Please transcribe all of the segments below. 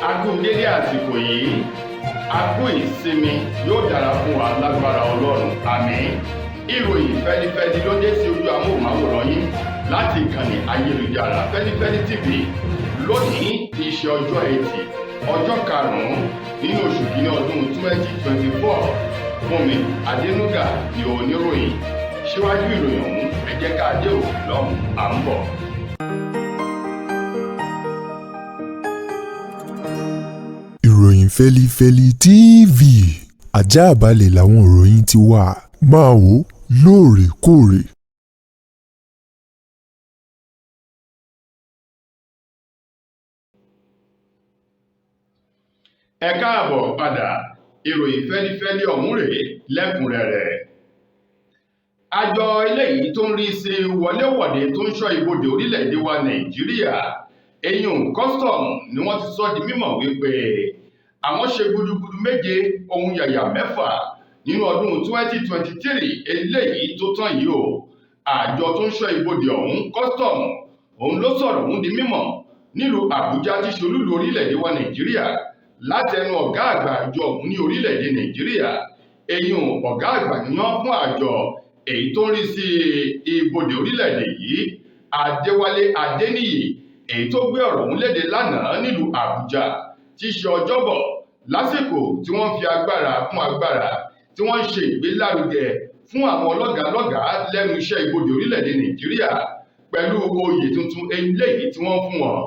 A kú dédé àsìkò yìí, a kú ìsinmi, yóò dára fún wa lágbára Ọlọ́run, àmín. Ìròyìn fẹ́lifẹ́li ló dé sí ojú amóhùnmáwòrán yín láti ìkànnì ayélujára Fẹ́lifẹ́li TV lónìí tí í ṣe ọjọ́ Ẹtì, ọjọ́ karùn-ún nínú oṣù kìíní ọdún 2024. Fúnmi Adénúgà ni oníròyìn. Síwájú ìròyìn ọ̀hún, ẹ jẹ́ ká dé òkè lọ́hùn, à ń bọ̀. Ìròyìn Fẹ́lifẹ́li TV, àjààbálẹ̀ làwọn ìròyìn ti wà, máa wò ó lóòrèkóòrè. Ẹ káàbọ̀ padà, ìròyìn fẹ́lifẹ́li ọ̀hún rèé lẹ́kùnrẹ́rẹ́. Àjọ eléyìí tó ń rí sí wọléwọ̀de tó ń ṣọ́ ibodè orílẹ̀-èdè wa Nàìjíríà, eyín custom, ni wọ́n ti sọ di mímọ̀ wípé àwọn ṣe gudugudu méje ohun yàyà mẹ́fà nínú ọdún 2023 eléyìí tó tán yìí o. Àjọ tó ń ṣọ́ ibodè ọ̀hún, custom, òun ló sọ̀rọ̀ ọ̀hún di mímọ̀ nílùú Àbújá tí ṣe olúlu orílẹ̀-èdè wa Nàìjíríà, látẹnu ọ̀gá àgbà àjọ ọ̀hún ní orílẹ̀-èdè Nàìjíríà, eyín ọ̀gá àgbà yíyan fún àjọ èyí tó ń rí sí ibodè orílẹ̀-èdè yìí, Adéwálé Adéníyì, èyí tó gbé ọ̀rọ̀ ọ̀hún léde lánàá nílùú Àbújá tí í ṣe Ọjọ́bọ̀, lásìkò tí wọ́n fi agbára kún agbára tí wọ́n ń ṣe ìgbélárugẹ fún àwọn lọ́gàálọ́gàá lẹ́nu iṣẹ́ ibodè orílẹ̀-èdè Nàìjíríà pẹ̀lú oyè tuntun eléyìí tí wọ́n fún wọn.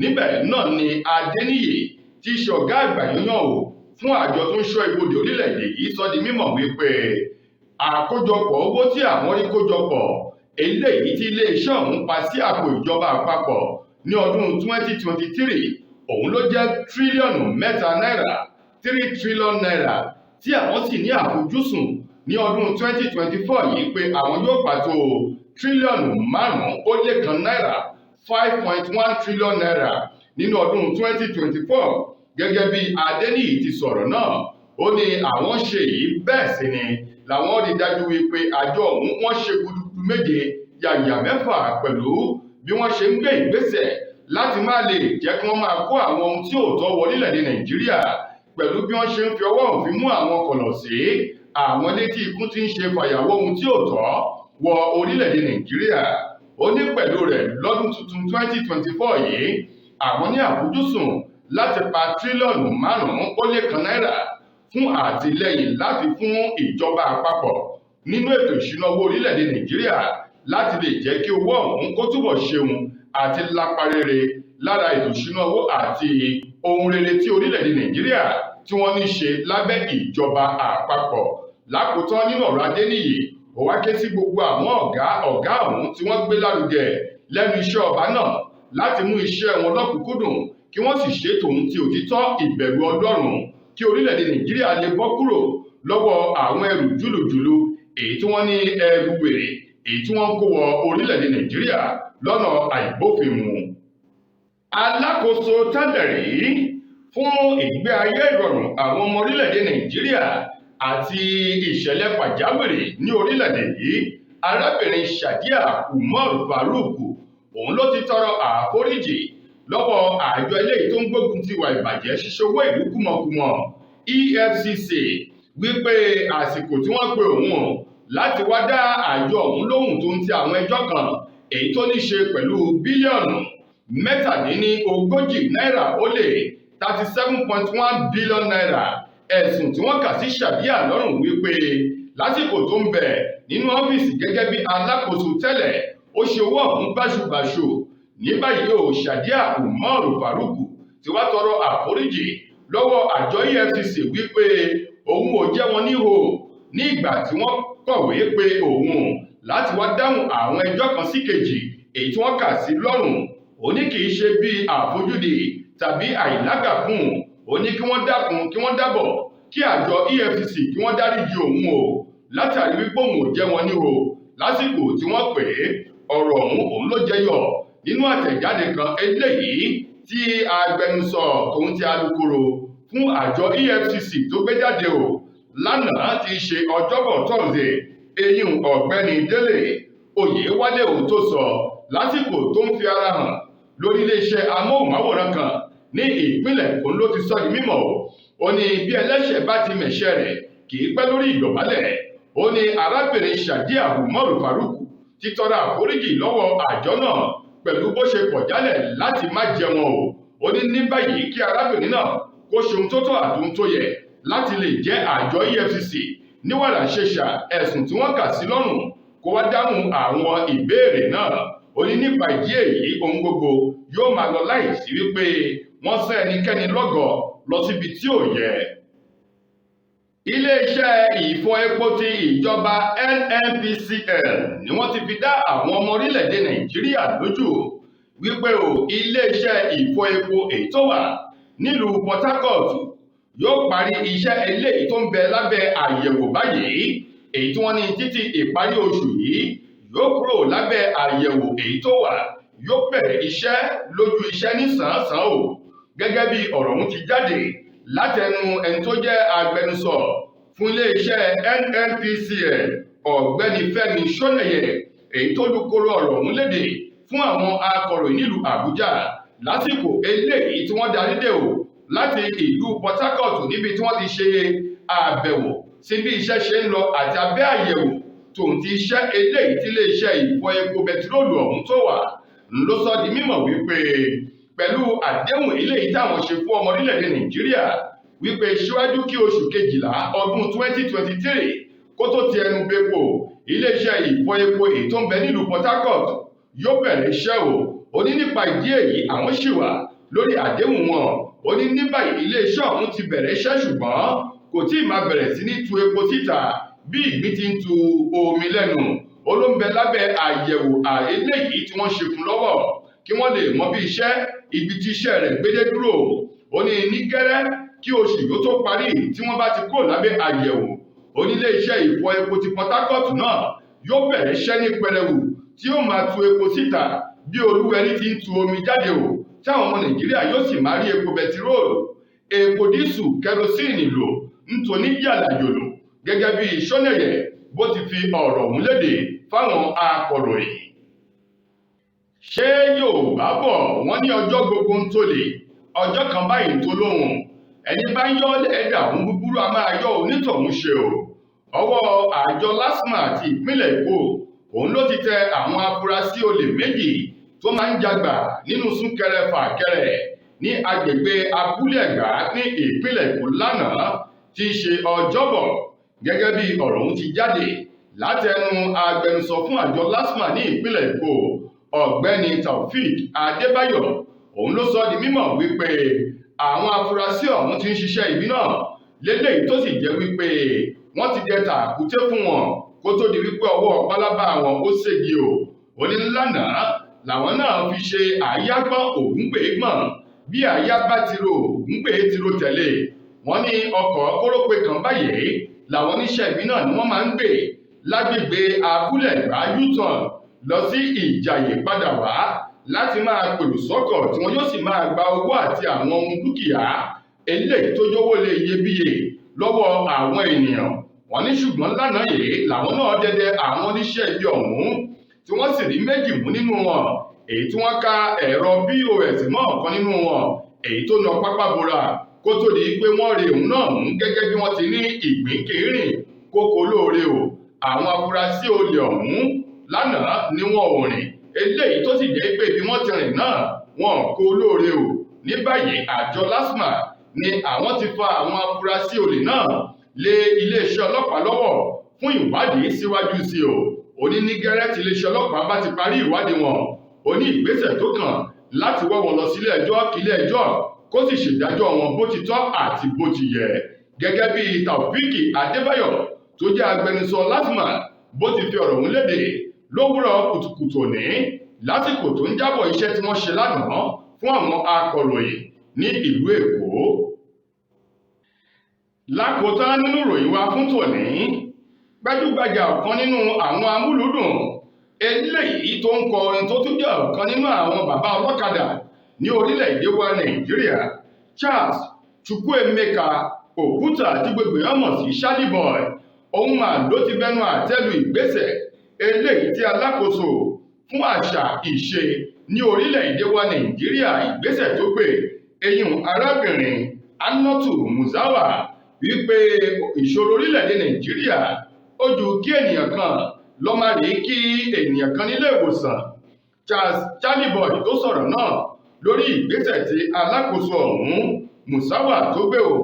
Níbẹ̀ náà ni Adéníyì tí í ṣe ọ̀gá àgbà yíyan o fún àjọ tó ń ṣọ́ ibodè orílẹ̀-èdè yìí sọ di mímọ̀ wípé àkójọpọ̀ owó tí àwọn rí kójọpọ̀ eléyìí tí iléeṣẹ́ ọ̀hún pa sí àpò ìjọba àpapọ̀ ní ọdún 2023 òun ló jẹ́ tírílíọ̀nù mẹ́ta náírà, 3 trillion naira, tí àwọn sì ní àfojúsùn ní ọdún 2024 yìí pé àwọn yóò pàtó tírílíọ̀nù márùn-ún ó lé kan náírà, 5.1 trillion naira, nínú ọdún 2024. Gẹ́gẹ́ bí Adéníyì ti sọ̀rọ̀ náà, ó ní àwọn ṣe èyí, bẹ́ẹ̀ sì ni làwọn rí dájú wípé àjọ ọ̀hún wọ́n ṣe gudugudu méje yàyà mẹ́fà pẹ̀lú bí wọ́n ṣe ń gbé ìgbésẹ̀ láti má lè jẹ́ kí wọ́n máa kó àwọn ohun tí ò tọ́ wọ orílẹ̀-èdè Nàìjíríà, pẹ̀lú bí wọ́n ṣe ń fi ọwọ́ òfin mú àwọn kọ̀lọ̀ sí àwọn létí ikú tí ń ṣe fàyàwọ́ ohun tí ò tọ́ wọ orílẹ̀-èdè Nàìjíríà. Ó ní pẹ̀lú rẹ̀, lọ́dún tuntun 2024 yìí, àwọn ní àfojúsùn láti pa tírílíọ̀nù márùn-ún ó lé kan náírà fún àtìlẹ́yìn láti fún ìjọba àpapọ̀ nínú ètò ìṣúná owó orílẹ̀-èdè Nàìjíríà, láti lè jẹ́ kí owó ọ̀hún kó túbọ̀ ṣeun àti lápá rere lára ètò ìṣúná owó àti ohun rere tí orílẹ̀-èdè Nàìjíríà tí wọ́n ní ṣe lábẹ́ ìjọba àpapọ̀. Lákòótán nínú ọ̀rọ̀ Adéníyì, ó wá ké sí gbogbo àwọn ọ̀gá ọ̀gá ọ̀hún tí wọ́n gbé lárugẹ lẹ́nu iṣẹ́ ọba náà láti mú iṣẹ́ wọn lọ́kùnkúndùn, kí wọ́n sì ṣe tòun ti òtítọ́ ìbẹ̀rù Ọlọ́run, kí orílẹ̀-èdè Nàìjíríà lè bọ́ kúrò lọ́wọ́ àwọn ẹrù júlùjùlù èyí tí wọ́n ní ẹrù wèrè èyí tí wọ́n ń kó wọ orílẹ̀-èdè Nàìjíríà lọ́nà àìbófinmu. Alákòóso tẹ́lẹ̀ rí fún ìgbé ayé ìrọ̀rùn àwọn ọmọ orílẹ̀-èdè Nàìjíríà àti ìṣẹ̀lẹ̀ pàjáwìrì ní orílẹ̀-èdè yìí, arábìnrin Sadiya Umar Farouk, òun ló ti tọrọ àforíjì lọ́wọ́ àjọ eléyìí tó ń gbógun ti ìwà ìbàjẹ́ ṣíṣe owó ìlú kúmọkùmọ, EFCC, wípé àsìkò tí wọ́n pe òun láti wá dá àjọ ọ̀hún lóhùn tó ń ti àwọn ẹjọ́ kan èyí tó ní ṣe pẹ̀lú bílíọ̀nù 37 náírà ó lé, 37.1 billion naira, ẹ̀sùn tí wọ́n kà sí Sadiya lọ́rùn wípé lásìkò tó ń bẹ nínú ọ́fíìsì gẹ́gẹ́ bí alákòóso tẹ́lẹ̀, ó ṣe owó ọ̀hún báṣubàṣu. Ní báyìí o, Sadiya Umar Farouk ti wá tọrọ àforíjì lọ́wọ́ àjọ EFCC wípé òun ò jẹ́ wọn níhò ní ìgbà tí wọ́n kọ̀wé pé òun láti wá dáhùn àwọn ẹjọ́ kan sí kejì èyí tí wọ́n kà sí lọ́rùn. Ó ní kì í ṣe bí àfojúdi tàbí àìlákàkún. Ó ní kí wọ́n dákun, kí wọ́n dábọ̀, kí àjọ EFCC kí wọ́n dáríjì òun o, látàrí wípé òun ò jẹ́ wọn níhò lásìkò tí wọ́n pè é. Ọ̀rọ̀ ọ̀hún òun ló jẹyọ nínú àtẹ̀jáde kan eléyìí tí agbẹnusọ tòun ti alukoro fún àjọ EFCC tó gbé jáde o lánàá tí í ṣe Ọjọ́bọ̀ Tọ́sídẹ̀ẹ́, eyín ọ̀gbẹ́ni Délé Oyèwálé ò tó sọ lásìkò tó ń fi ara hàn lórí iléeṣẹ́ amóhùnmáwòrán kan. Ní ìpínlẹ̀ Èkó ló ti sọ di mímọ̀. Ó ní bí ẹlẹ́ṣẹ̀ bá ti mẹ̀ṣẹ̀ rẹ̀, kì í pẹ́ lórí ìdọ̀bálẹ̀. Ó ní arábìnrin Sadiya Umaru Farouq ti tọrọ àforíjì lọ́wọ́ àjọ náà pẹ̀lú bó ṣe kọ̀ jálẹ̀ láti má jẹun o. Ó ní ní báyìí kí arábìnrin náà kó ṣe ohun tó tọ́ àti ohun tó yẹ láti lè jẹ́ àjọ EFCC ní wàràǹṣeṣà ẹ̀sùn tí wọ́n kà sí lọ́rùn, kó wá dáhùn àwọn ìbéèrè náà. Ó ní nípa ìdí èyí, ohun gbogbo yóò máa lọ láì sí wípé wọ́n sẹ́ ẹnikẹ́ni lọ́gọ̀ọ́ lọ síbi tí ò yẹ. Iléeṣẹ́ ìfọ epo ti ìjọba NNPCL ni wọ́n ti fi dá àwọn ọmọ orílẹ̀-èdè Nàìjíríà lójú wípé o iléeṣẹ́ ìfọ epo èyí tó wà nílùú Port Harcourt yóò parí iṣẹ́ eléyìí tó ń bẹ lábẹ́ àyẹ̀wò báyìí, èyí tí wọ́n ní títí ìparí oṣù yìí yóò kúrò lábẹ́ àyẹ̀wò èyí tó wà, yóò bẹ̀rẹ̀ iṣẹ́ lójú iṣẹ́ ní sàn-án o. Gẹ́gẹ́ bí ọ̀rọ̀ ọ̀hún ti jáde látẹnu ẹni tó jẹ́ agbẹnusọ fún iléeṣẹ́ NNPCL, Ọ̀gbẹ́ni Fẹ́mi Ṣónẹ́yẹ, èyí tó lukoro ọ̀rọ̀ ọ̀hún léde fún àwọn akọ̀ròyìn nílùú Àbújá lásìkò eléyìí tí wọ́n darí dé o láti ìlú Port Harcourt níbi tí wọ́n ti ṣe àbẹ̀wò sí bí iṣẹ́ ṣe ń lọ àti abẹ́ àyẹ̀wò tòun ti iṣẹ́ eléyìí tí iléeṣẹ́ ìfọ epo bẹtiróòlù ọ̀hún tó wà. Ló sọ di mímọ̀ wípé pẹ̀lú àdéhùn eléyìí táwọn ṣe fún ọmọ orílẹ̀-èdè Nàìjíríà wípé síwájú kí oṣù kejìlá ọdún 2023 kó tó ti ẹnu bepo, iléeṣẹ́ ìfọ epo èyí tó ń bẹ nílùú Port Harcourt yóò bẹ̀rẹ̀ iṣẹ́ o. Ó ní nípa ìdí èyí àwọn ṣì wà lórí àdéhùn wọn. Ó ní ní báyìí iléeṣẹ́ ọ̀hún ti bẹ̀rẹ̀ iṣẹ́, ṣùgbọ́n kò tí ì máa bẹ̀rẹ̀ sí ní tu epo síta bí ìgbín ti ń tu omi lẹ́nu. Ó ló ń bẹ lábẹ́ àyẹ̀wò eléyìí tí wọ́n ṣe fún lọ́wọ́ kí wọ́n lè mọ bí iṣẹ́ ibi tí iṣẹ́ rẹ̀ gbédé dúró. Ó ní ní gẹ́rẹ́ kí oṣù yóò tó parí tí wọ́n bá ti kúrò lábẹ́ àyẹ̀wò, onílé iṣẹ́ ìfọ epo ti Port Harcourt náà yóò bẹ̀rẹ̀ iṣẹ́ ní pẹrẹwu tí yóò máa tu epo síta bí olúwẹrí ti ń tu omi jáde o, tí àwọn ọmọ Nàìjíríà yóò sì máa rí epo bẹtiróòlù, epo dísù, kẹrosíìnì lò nítorí yàlàyòlò. Gẹ́gẹ́ bí Ṣónẹ́yẹ bó ti fi ọ̀rọ̀ ọ̀hún léde fáwọn akọ̀ròyìn. Ṣé Yorùbá bọ̀ wọ́n ní ọjọ́ gbogbo ń tolè, ọjọ́ kan báyìí tó lóhùn, ẹni bá ń yọ́ lẹ́ẹ̀dà òun búburú a máa yọ onítọ̀hún ṣe o. Ọwọ́ àjọ LASTMA ti ìpínlẹ̀ Èkó òun ló ti tẹ àwọn afurasí olè méjì tó máa ń jagbà nínú súnkẹrẹ fàkẹrẹ ní agbègbè Abúlé Ẹ̀gbá ní ìpínlẹ̀ Èkó lánàá tí í ṣe Ọjọ́bọ̀. Gẹ́gẹ́ bí ọ̀rọ̀ ọ̀hún ti jáde látẹnu agbẹnusọ fún àjọ LASTMA ní ìpínlẹ̀ Èkó, Ọ̀gbẹ́ni Taofik Adébáyọ̀, òun ló sọ di mímọ̀ wípé àwọn afurasí ọ̀hún ti ń ṣiṣẹ́ ibi náà léléyìí tó sì jẹ́ wípé wọ́n ti dẹ tàkúté fún wọn kó tó di wípé ọwọ́ pálábá wọn ó ségi o. Ó ní lánàá làwọn náà fi ṣe àyágbọ́n ògúngbè gbọ̀n, bí àyá bá ti ro ògúngbè ti ro tẹ̀lé. Wọ́n ní ọkọ̀ kórópè kan báyìí làwọn oníṣẹ́ ibi náà ni wọ́n máa ń gbé lágbègbè Abúlé Ẹ̀gbá U-turn lọ sí Ìjàyè padà wá láti máa pèrò sọ́kọ̀ tí wọ́n yóò sì máa gba owó àti àwọn ohun dúkìá eléyìí tó jówó lé iyebíye lọ́wọ́ àwọn ènìyàn. Wọ́n ní ṣùgbọ́n lánàá yìí làwọn náà dẹdẹ àwọn oníṣẹ́ ibi ọ̀hún tí wọ́n sì rí méjì mú nínú wọn, èyí tí wọ́n ká ẹ̀rọ POS mọ́ ọ̀kan nínú wọn èyí tó na pápá bora kó tó di pé wọ́n rí òun náà mú gẹ́gẹ́ bí wọ́n ti ní ìgbín kérìn kókó lóore o. Àwọn afurasí olè ọ̀hún lánàá ni wọn ò rìn, eléyìí tó sì jẹ́ pé bí wọ́n ti rìn náà wọn kó lóore o. Ní báyìí àjọ LASTMA ni àwọn ti fa àwọn afurasí olè náà lé iléeṣẹ́ ọlọ́pàá lọ́wọ́ fún ìwádìí síwájú sí o. Ó ní ní gẹ́rẹ́ tí iléeṣẹ́ ọlọ́pàá bá ti parí ìwádìí wọn, ó ní ìgbésẹ̀ tó kàn láti wọ́ wọn lọ sílé ẹjọ́ kí ilé ẹjọ́ kó sì ṣèdájọ́ wọn bó ti tọ́ àti bó ti yẹ. Gẹ́gẹ́ bí Taofik Adébáyọ̀ tó jẹ́ agbẹnusọ LASTMA bó ti fi ọ̀rọ̀ ọ̀hún léde lówùrọ̀ kùtùkùtù òní lásìkò tó ń jábọ̀ iṣẹ́ tí wọ́n ṣe lánàá fún àwọn akọ̀ròyìn ní ìlú Èkó. Lákòótán nínú ìròyìn wa fún tòní, gbajúgbajà ọ̀kan nínú àwọn amúlùúdùn eléyìí tó ń kọ orin tó tún jẹ́ ọ̀kan nínú àwọn bàbá ọlọ́kadà ní orílẹ̀-èdè wa Nàìjíríà, Charles Chukwuemeka Òkúta tí gbogbo èèyàn mọ̀ sí Charlie Boy, òun mà ló ti bẹnu àtẹ́lu ìgbésẹ̀ eléyìí tí alákòóso fún àṣà ìṣe ní orílẹ̀-èdè wa Nàìjíríà, ìgbésẹ̀ tó gbé Eyín arábìnrin Hannatu Musawa, wípé ìṣòro orílẹ̀-èdè Nàìjíríà ó ju kí ènìyàn kan lọ máa rí kí ènìyàn kan nílé ìwòsàn. Charles Charlie Boy tó sọ̀rọ̀ náà lórí ìgbésẹ̀ tí alákòóso ọ̀hún Musawa tó gbé o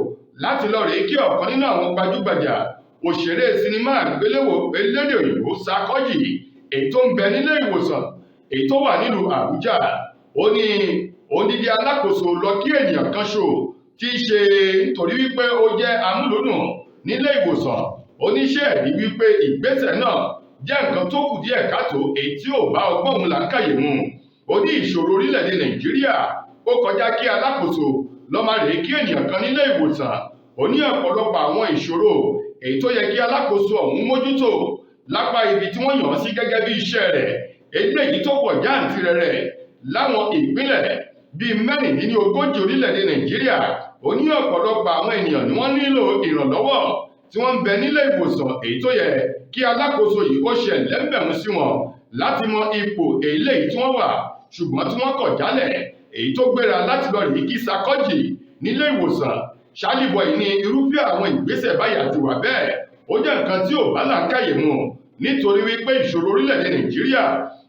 láti lọ rèé kí ọ̀kan nínú àwọn gbajúgbajà òṣèré sinimá àgbéléwò elédè òyìnbó Sarkodie, èyí tó ń bẹ nílé ìwòsàn èyí tó wà nílùú Àbújá. Ó ní odidi alákòóso lọ kí ènìyàn kan ṣo tí í ṣe nítorí wípé ó jẹ́ amúlùúdùn nílé ìwòsàn. Oníṣẹ́ ẹ̀rí wípé ìgbésẹ̀ náà jẹ́ nǹkan tó kù díẹ̀ káàtó, èyí tí ò bá ọgbọ́n òun làákàyè mu. Ó ní ìṣòro orílẹ̀-èdè Nàìjíríà ó kọjá kí alákòóso lọ máa rèé kí ènìyàn kan nílé ìwòsàn. Ó ní ọ̀pọ̀lọpọ̀ àwọn ìṣòro èyí tó yẹ kí alákòóso ọ̀hún mójútó lápá ibi tí wọ́n yàn án sí gẹ́gẹ́ bí iṣẹ́ rẹ̀, eléyìí tó pọ̀ jáǹtirẹrẹ láwọn ìpínlẹ̀ bíi 36 orílẹ̀-èdè Nàìjíríà. Ó ní ọ̀pọ̀lọpọ̀ àwọn ènìyàn ni wọ́n nílò ìrànlọ́wọ́ tí wọ́n ń bẹ nílé ìwòsàn, èyí tó yẹ kí alákòóso yìí ó ṣe ẹ̀lẹ́mbẹ̀rún sí wọn láti mọ ipò eléyìí tí wọ́n wà, ṣùgbọ́n tí wọ́n kọ̀ jálẹ̀ èyí tó gbéra láti lọ rèé kí Sarkodie nílé ìwòsàn. Charlie Boy ní irúfẹ́ àwọn ìgbésẹ̀ báyìí àti wà bẹ́ẹ̀ ó jẹ́ nǹkan tí ò bá làákàyè mu, nítorí wípé ìṣòro orílẹ̀-èdè Nàìjíríà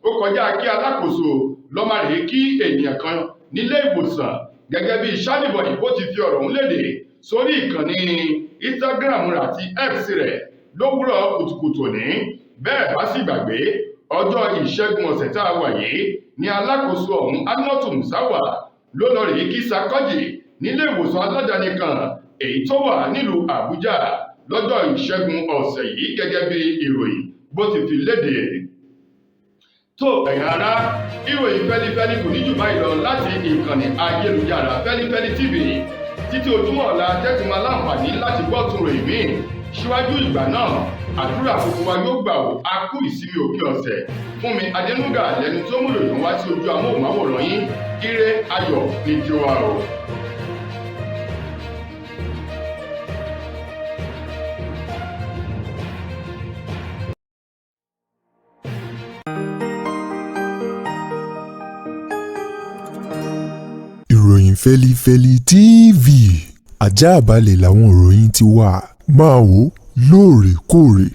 ó kọjá kí alákòóso lọ máa rèé kí ènìyàn kan nílé ìwòsàn. Gẹ́gẹ́ bí Charlie Boy bó ti fi ọ̀rọ̀ ọ̀hún léde sórí ìkànnì Instagram rẹ̀ àti X rẹ̀ lówùúrọ̀ kùtùkùtù òní. Bẹ́ẹ̀ bá sì gbàgbé, ọjọ́ ìṣẹ́gun ọ̀sẹ̀ tá a wà yìí ni alákòóso ọ̀hún Hannatu Musawa ló lọ rèé kí Sarkodie nílé ìwòsàn aládàáni kan èyí tó wà nílùú Àbújá lọ́jọ́ ìṣẹ́gun ọ̀sẹ̀ yìí, gẹ́gẹ́ bí ìròyìn bó ti fi léde. Tó ẹ̀yin ará, ìròyìn Fẹ́lifẹ́li kò ní jù báyìí lọ láti ìkànnì ayélujára Fẹ́lifẹ́li TV. Títí ojúmọ́ ọ̀la tẹ́tí máa láǹfààní láti gbọ́ tún ròyìn míì. Síwájú ìgbà náà, àdúrà gbogbo wa yóò gbà ó. A kú ìsinmi òpin ọ̀sẹ̀. Fún mi Adénúgà lẹni tó mú ìròyìn wá sí ojú amóhùnmáwòrán yín. Ire ayọ̀ ní tiwa o. Ìròyìn Fẹ́lifẹ́li TV, àjààbalẹ̀ làwọn ìròyìn ti wà. Máa wò lóòrèkóòrè.